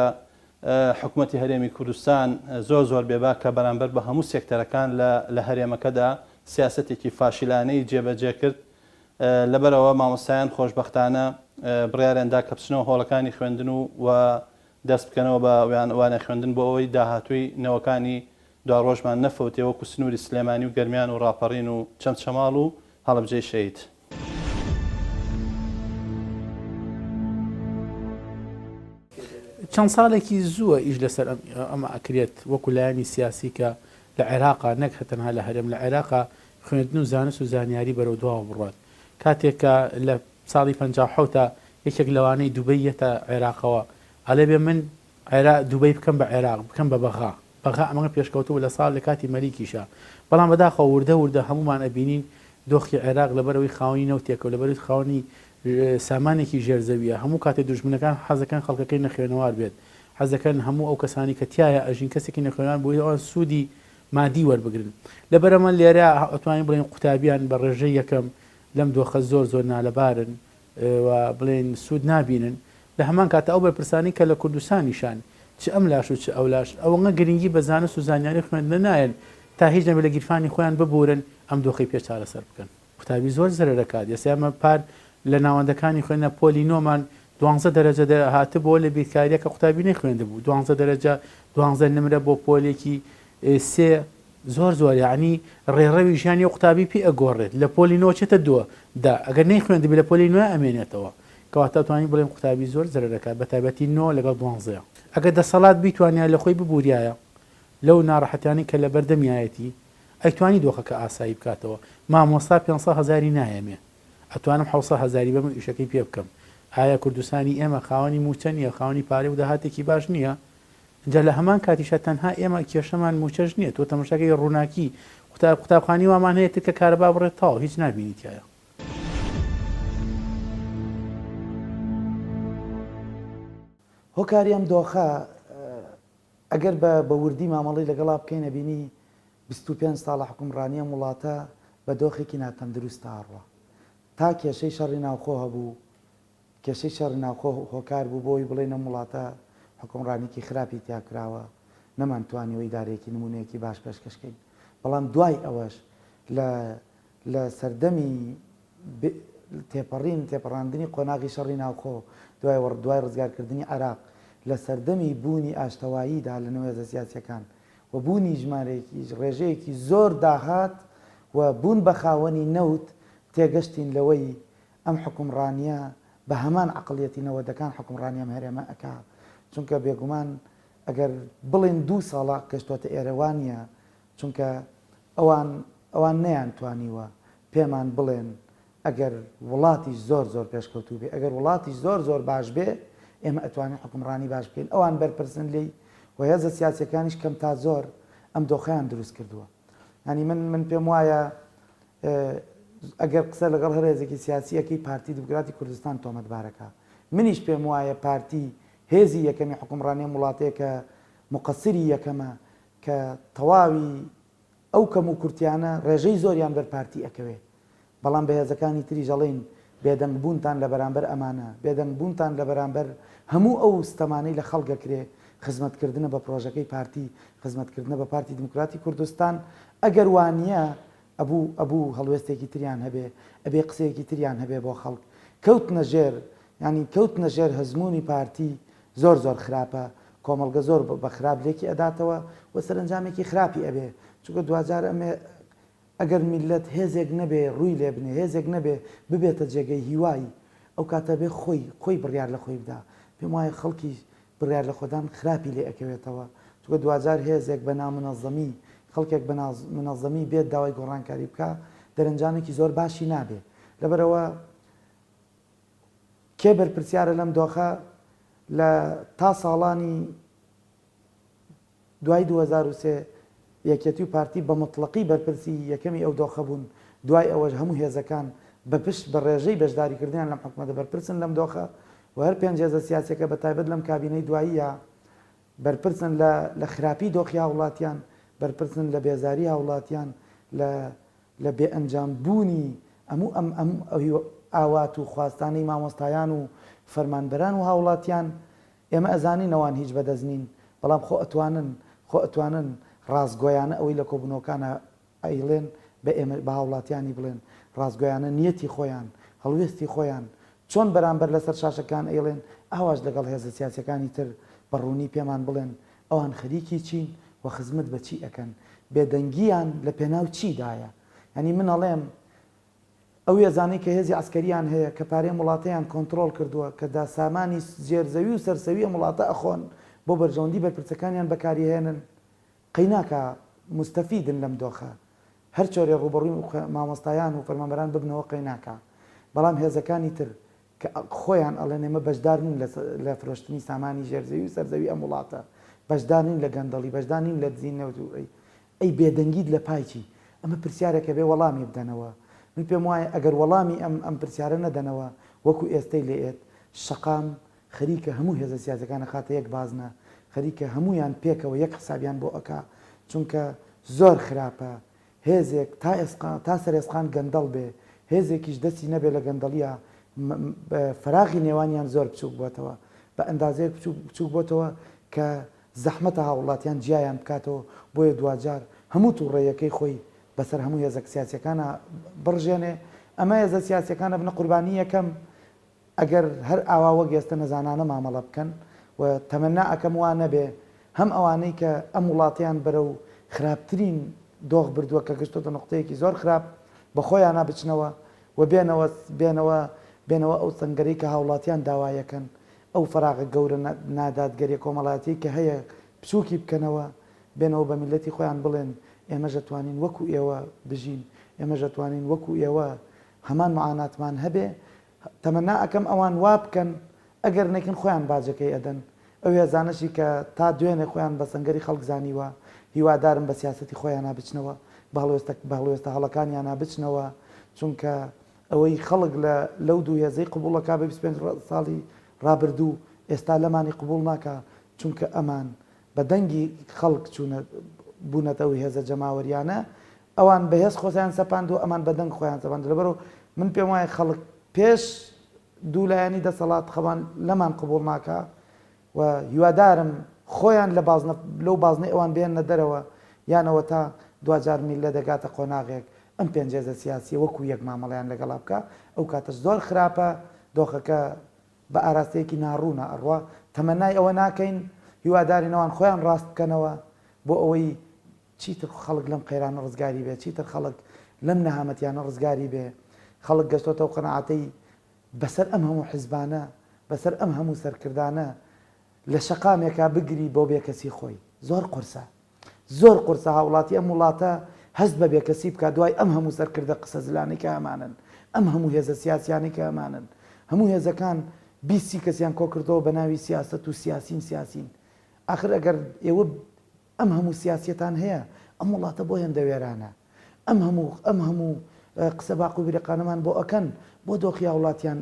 حکومەتی هەرێمی کوردستان زۆر زۆر بێباکە بەرامبەر بە هەموو سێکتەرەکان لە لە هەرێمەکەدا سیاسەتێکی فاشیلانەی جێبەجێ کرد لەبەرئەوە مامۆستایان خۆشبەختانە بڕیاریان دا کە بچنەوە هۆڵەکانی خوێندن و و دەست بکەنەوە بە وانە خوێندن بۆ ئەوەی داهاتووی نەوەکانی دواڕۆژمان نەفەوتێ وەکو سنووری سلێمانی و گەرمیان و ڕاپەڕین و چەمچەماڵ و هەڵەبجەی شەهید.
چەند ساڵێکی زووە ئیش لەسەر ئەمە ئەکرێت وەکو لایەنی سیاسی کە لە عێراقا نەک تەنها لە هەرێم لە عێراقا خوێندن و زانست و زانیاری بەرەو دواوە بڕوات کاتێک کە لە ساڵی 57 یەکێک لەوانەی دوبەی یەتە عێراقەوە ئەلێ بێ من عێرا دوبەی بکەم بە عێراق بکەم بە بەغا بەغا ئەمە پێشکەوتوو بوو لە ساڵ لە کاتی مەلیکیشا بەڵام بەداخەوە وردە وردە هەموومان ئەبینین دۆخی عێراق لەبەرئەوەی خاوەنی نەوتێکە و لەبەرئەوەی خاوەنی سامانێکی ژێر زەویە هەموو کاتێ دوژمنەکان حەزەکەن خەڵکەکەی نەخوێنەوار بێت حەزەکەن هەموو ئەو کەسانی کە تیایا ئەژین کەسێکی نەخوێنەوار بۆی ئەوان سوودی مادی وەربگرن لەبەرئەمە لێرە ئەتوانین بڵێین قوتابیان بە ڕێژەی یەکەم لەم دۆخە زۆر زۆر نالەبارن. و بڵێین سوود نابینن، لە هەمان کاتا ئەو بەرپرسانەی کە لە کوردستانیشان چ ئەم لاش و چ ئەو لاش ئەوەنە گرنگی بە زانست و زانیاری و خوێندنە نایەن تا هیچ نەبێت لە گیرفانی خۆیان ببورن ئەم دۆخەی پێ چارەسەر بکەن. قوتابی زۆر زەرەر ئەکات ئێستا ئێمە پار لە ناوەندەکانی خوێندنە پۆلی نۆمان دوانزە دەرەجە هاتبۆوە لە بیرکاریە کە قوتابی نەیخوێندبوو دوانزە دەرەجە دوانزە نمرە بۆ پۆلێکی سێ زۆر زۆر یەعنی ڕێڕەوی ژیانی ئەو قوتابی پێ ئەگۆڕێت لە پۆلی نۆ چێتە دۆ دە ئەگەر نەیخوێندبی لە پۆلی نۆ ئەمێنێتەوە کەواتە ئەتوانین بڵێین قوتابی زۆر زەرەر ئەکات بە تایبەتی نۆ لەگەڵ دوانزەیە ئەگەر دەسەڵات بیتوانیایە لە خۆی ببوریایە لەو ناڕەحەتیانەی کە لە بەردەمیایەتی ئەیتوانی دۆخەکە ئاسایی بکاتەوە مامۆستا پێنسەد هەزاری نایەمێ ئەتوانم حەوسەد هەزاری بەم و ئیشەکەی پێ بکەم ئایا کوردستانی ئێمە خاوەنی موچە نیە خاوەنی پارەی و داهاتێکی باش نیە جا لە هەمان کاتیشا تەنها ئێمە کێشەمان موچەش نیە تۆ تەمەشاکەی ڕووناکی قوتاب قوتابخانی وامان هەیە تکە کارەبا بڕێت تەواو هیچ نابینی تیایا.
هۆکاری ئەم دۆخە ئەگەر بە بە وردی مامەڵەی لەگەڵا بکەین ئەبینی 25 ساڵە حوکمڕانی ئەم وڵاتە بە دۆخێکی ناتەندروستا ئەڕوا. تا کێشەی شەڕی ناوخۆ هەبوو کێشەی شەڕی ناوخۆ هۆکار بوو بۆ ئەوەی بڵێین ئەم وڵاتە حوکمڕانیکی خراپی تیا کراوە، نەمانتوانیوە ئیدارەیەکی نموونەیەکی باش پێشکەش کەین. بەڵام دوای ئەوەش لە لە سەردەمی تێپەڕین تێپەڕاندنی قۆناغی شەڕی ناوخۆ، دوای دوای ڕزگارکردنی عێراق، لە سەردەمی بوونی ئاشتەواییدا لە نێو هێزە سیاسییەکان و بوونی ژمارەیەکی ڕێژەیەکی زۆر داهات و بوون بە خاوەنی نەوت، تێگەشتین لەوەی ئەم حوکمڕانیە بە هەمان عەقڵیەتی نەوەدەکان حوکمڕانی ئەم هەرێمە ئەکا چونکە بێگومان ئەگەر بڵێن دوو ساڵە گەشتۆتە ئێرە وانیە چونکە ئەوان ئەوان نەیان توانیوە پێمان بڵێن ئەگەر وڵاتیش زۆر زۆر پێشکەوتوو بێ ئەگەر وڵاتیش زۆر زۆر باش بێ ئێمە ئەتوانین حوکمڕانی باش بکەین ئەوان بەرپرسن لێی و هێزە سیاسیەکانیش کەم تا زۆر ئەم دۆخەیان دروست کردووە یانی من من پێم وایە ئەگەر قسە لەگەڵ هەر هێزێکی سیاسی ئەکەی پارتی دیموکراتی کوردستان تۆمەتبارەکە منیش پێم وایە پارتی هێزی یەکەمی حکومڕانی ئەم وڵاتەیە کە مقەسری یەکەمە کە تەواوی ئەو کەم و کورتیانە ڕێژەی زۆریان بەر پارتی ئەکەوێ بەڵام بە هێزەکانی تریش ئەڵێین بێدەنگ بوونتان لە بەرامبەر ئەمانە، بێدەنگ بوونتان لە بەرامبەر هەموو ئەو ستەمانەی لە خەڵک ئەکرێ، خزمەتکردنە بە پرۆژەکەی پارتی، خزمەتکردنە بە پارتی دیموکراتی کوردستان، ئەگەر وانییە ئەبوو ئەبوو هەڵوێستێکی تریان هەبێ، ئەبێ قسەیەکی تریان هەبێ بۆ خەڵک. کەوتنە ژێر یانی کەوتنە ژێر هەژموونی پارتی زۆر زۆر خراپە، کۆمەڵگە زۆر بە خراپ لێکی ئەداتەوە و سەرەنجامێکی خراپی ئەبێ، چونکە دواجار ئەمێ ئەگەر میللەت هێزێک نەبێ ڕووی لێ بنێ، هێزێک نەبێ ببێتە جێگەی هیوای، ئەو کاتە ئەبێ خۆی، خۆی بڕیار لە خۆی بدا. پێم وایە خەڵکیش بڕیار لە خۆدان خراپی لێ ئەکەوێتەوە. چونکە دواجار هێزێک بە نامونەزەمی، خەڵکێک بە نامونەزەمی بێت داوای گۆڕانکاری بکا، دەرەنجامێکی زۆر باشی نابێ. لەبەرئەوە کێ بەرپرسیارە لەم دۆخە؟ لە تا ساڵانی. دوای 2003 یەکێتی و پارتی بە موتڵەقی بەرپرسی یەکەمی ئەو دۆخە بوون، دوای ئەوەش هەموو هێزەکان بە پشت بە ڕێژەی بەشداریکردنیان لەم حکومەتە بەرپرسن لەم دۆخە و هەر پێنج هێزە سیاسیەکە بە تایبەت لەم کابینەی دواییە بەرپرسن لە لە خراپی دۆخی هاوڵاتیان، بەرپرسن لە بێزاری هاوڵاتیان، لە لە بێ ئەنجام بوونی ئەموو ئەم ئەم ئاوات و خواستانەی مامۆستایان و فەرمانبەران و هاوڵاتیان ئێمە ئەزانین ئەوان هیچ بەدەست نین، بەڵام خۆ ئەتوانن، خۆ ئەتوانن ڕاستگۆیانە ئەوەی لە کۆبوونەوەکانا ئەیڵێن بە ئێمە، بە هاوڵاتیانی بڵێن، ڕاستگۆیانە نیەتی خۆیان، هەڵوێستی خۆیان چۆن بەرامبەر لەسەر شاشەکان ئەیڵێن، ئاواش لەگەڵ هێزە سیاسیەکانی تر بە ڕوونی پێمان بڵێن ئەوان خەریکی چین و خزمەت بە چی ئەکەن، بێدەنگییان لە پێناو چی دایە؟ یانی من ئەڵێم ئەو هێزانەی کە هێزی عەسکەریان هەیە، کە پارەی ئەم وڵاتەیان کۆنتڕۆڵ کردووە، کە دا سامانی ژێر زەوی و سەر زەوی ئەم وڵاتە ئەخۆن، بۆ بەرژەوەندی بەرپرسەکانیان بەکاریهێنن، قەیناکا موستەفیدن لەم دۆخە. هەر چۆرێ ڕووبەڕووی مامۆستایان و فەرمانبەران ببنەوە قەیناکا. بەڵام هێزەکانی تر کە خۆیان ئەڵێن ئێمە بەشدار نین لە فرۆشتنی سامانی ژێر زەوی و سەر زەوی ئەم وڵاتە، بەشدار نین لە گەندەڵی، بەشدار نین لە دزین نەوت و ئەی بێدەنگیت لە پای چی؟ ئەمە پرسیارێکە بێ وەڵامی بدەنەوە. من پێم وایە ئەگەر وەڵامی ئەم ئەم پرسیارە نەدەنەوە وەکو ئێستەی لێ ئێت شەقام خەریکە هەموو هێزە سیاسیەکان ئەخاتە یەک بازنە، خەریکە هەموویان پێکەوە یەک حسابیان بۆ ئەکا، چونکە زۆر خراپە هێزێک تا ئێسقان تا سەر ئێسقان گەندەڵ بێ، هێزێکیش دەستی نەبێ لە گەندەڵیا. فەراغی نێوانیان زۆر بچووک بۆتەوە، بە ئەندازەیەک بچووک بۆتەوە کە زەحمەتە هاووڵاتیان جیایان بکاتەوە، بۆیە دواجار هەموو تووڕەیەکەی خۆی بەسەر هەموو هێزە سیاسیەکانا بڕژێنێ، ئەمە هێزە سیاسیەکان ئەبنە قوربانی یەکەم ئەگەر هەر ئاوا وەک ئێستە نەزانانە مامەڵە بکەن و تەمەنا ئەکەم وا نەبێ، هەم ئەوانەی کە ئەم وڵاتەیان بەرەو خراپترین دۆخ بردووە کە گەشتۆتە نوقتەیەکی زۆر خراپ بە خۆیانا بچنەوە و بێنەوە بێنەوە بێنەوە ئەو سەنگەرەی کە هاوڵاتیان داوایەکەن ئەو فەراغە گەورە نادادگەریە کۆمەڵایەتیەی کە هەیە بچوکی بکەنەوە بێنەوە بە میللەتی خۆیان بڵێن ئێمەش ئەتوانین وەکو ئێوە بژین، ئێمەش ئەتوانین وەکو ئێوە هەمان معاناتمان هەبێ، تەمەنا ئەکەم ئەوان وا بکەن، ئەگەر نەیکەن خۆیان باجەکەی ئەدەن، ئەو هێزانەشی کە تا دوێنێ خۆیان بە سەنگەری خەڵک زانیوە، هیوادارم بە سیاسەتی خۆیانا بچنەوە، بە هەڵوێستە بە هەڵوێستە هەڵەکانیانا بچنەوە، چونکە ئەوەی خەڵک لە لەو دوو هێزەی قبوڵ ئەکا بە 25 ساڵی ڕابردوو، ئێستا لەمانی قبوڵ ناکا، چونکە ئەمان بە دەنگی خەڵک چوونە بوونەتە ئەو هێزە جەماوەریانە، ئەوان بە هێز خۆیان سەپاندووە، ئەمان بە دەنگ خۆیان سەپاندووە، لەبەرئەوە من پێم وایە خەڵک پێش دوو لایەنی دەسەڵات خەوان لەمان قبوڵ ناکا و هیوادارم خۆیان لە بازنە لەو بازنەی ئەوان بێننە دەرەوە یان ئەوەتا دواجار میللەت دەگاتە قۆناغێک ئەم پێنج هێزە سیاسیە وەکو یەک مامەڵەیان لەگەڵا بکا ئەو کاتەش زۆر خراپە دۆخەکە بە ئاراستەیەکی ناڕوونە ئەڕوا، تەمەنای ئەوە ناکەین، هیوادارین ئەوان خۆیان ڕاست بکەنەوە بۆ ئەوەی چیتر خەڵک لەم قەیرانە ڕزگاری بێ، چیتر خەڵک لەم نەهامەتیانە ڕزگاری بێ، خەڵک گەشتۆتە ئەو قەناعەتەی بەسەر ئەم هەموو حزبانە، بەسەر ئەم هەموو سەرکردانە لە شەقامێکا بگری بۆ بێکەسی خۆی زۆر قورسە. زۆر قورسە هاوڵاتی ئەم وڵاتە هەست بە بێکەسی بکات دوای ئەم هەموو سەرکردە قسە زلانەی کە هەمانن، ئەم هەموو هێزە سیاسیانەی کە هەمانن. هەموو هێزەکان 20 سی کەسیان کۆکردەوە بە ناوی سیاسەت و سیاسین سیاسین. ئاخر ئەگەر ئێوە ئەم هەموو سیاسیەتان هەیە ئەم وڵاتە بۆ هێندە وێرانە؟ ئەم هەموو ئەم هەموو قسە باق و بریقانەمان بۆ ئەکەن بۆ دۆخی هاوڵاتیان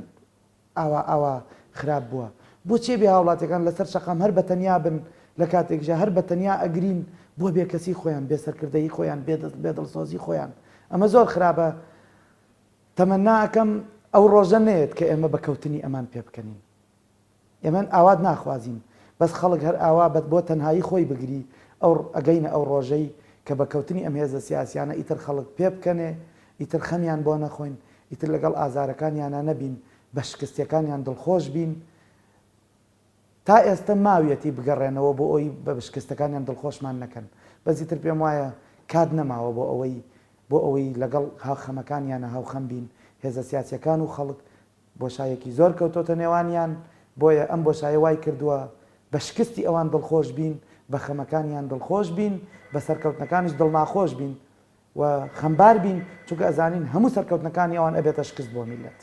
ئاوا ئاوا خراپ بووە؟ بۆچی ئەبێ هاوڵاتیەکان لەسەر شەقام هەر بەتەنیا بن لە کاتێکیشا هەر بەتەنیا ئەگرین بۆ بێکەسی خۆیان بێ سەرکردەیی خۆیان بێ بێ دڵسۆزی خۆیان ئەمە زۆر خراپە تەمەنا ئەکەم ئەو ڕۆژە نەیەت کە ئێمە بە کەوتنی ئەمان پێ بکەنین ئێمە ئاوات ناخوازین بەس خەڵک هەر ئاوا بەت بۆ تەنهایی خۆی بگری ئەو ئەگەینە ئەو ڕۆژەی کە بە کەوتنی ئەم هێزە سیاسیانە ئیتر خەڵک پێ بکەنێ ئیتر خەمیان بۆ نەخۆین ئیتر لەگەڵ ئازارەکانیانا نەبین، بە شکستیەکانیان دڵخۆش بین، تا ئێستە ماویەتی بگەڕێنەوە بۆ ئەوی بە شکستەکانیان دڵخۆشمان نەکەن، بەس ئیتر پێم وایە کات نەماوە بۆ ئەوەی بۆ ئەوەی لەگەڵ خەمەکانیانا هاوخەم بین، هێزە سیاسیەکان و خەڵک بۆشایەکی زۆر کەوتۆتە نێوانیان، بۆیە ئەم بۆشایە وای کردووە بە شکستی ئەوان دڵخۆش بین، بە خەمەکانیان دڵخۆش بین، بە سەرکەوتنەکانیش دڵناخۆش بین. و خەمبار بین چونکە ئەزانین هەموو سەرکەوتنەکانی ئەوان ئەبێتە شکست بۆ میللەت.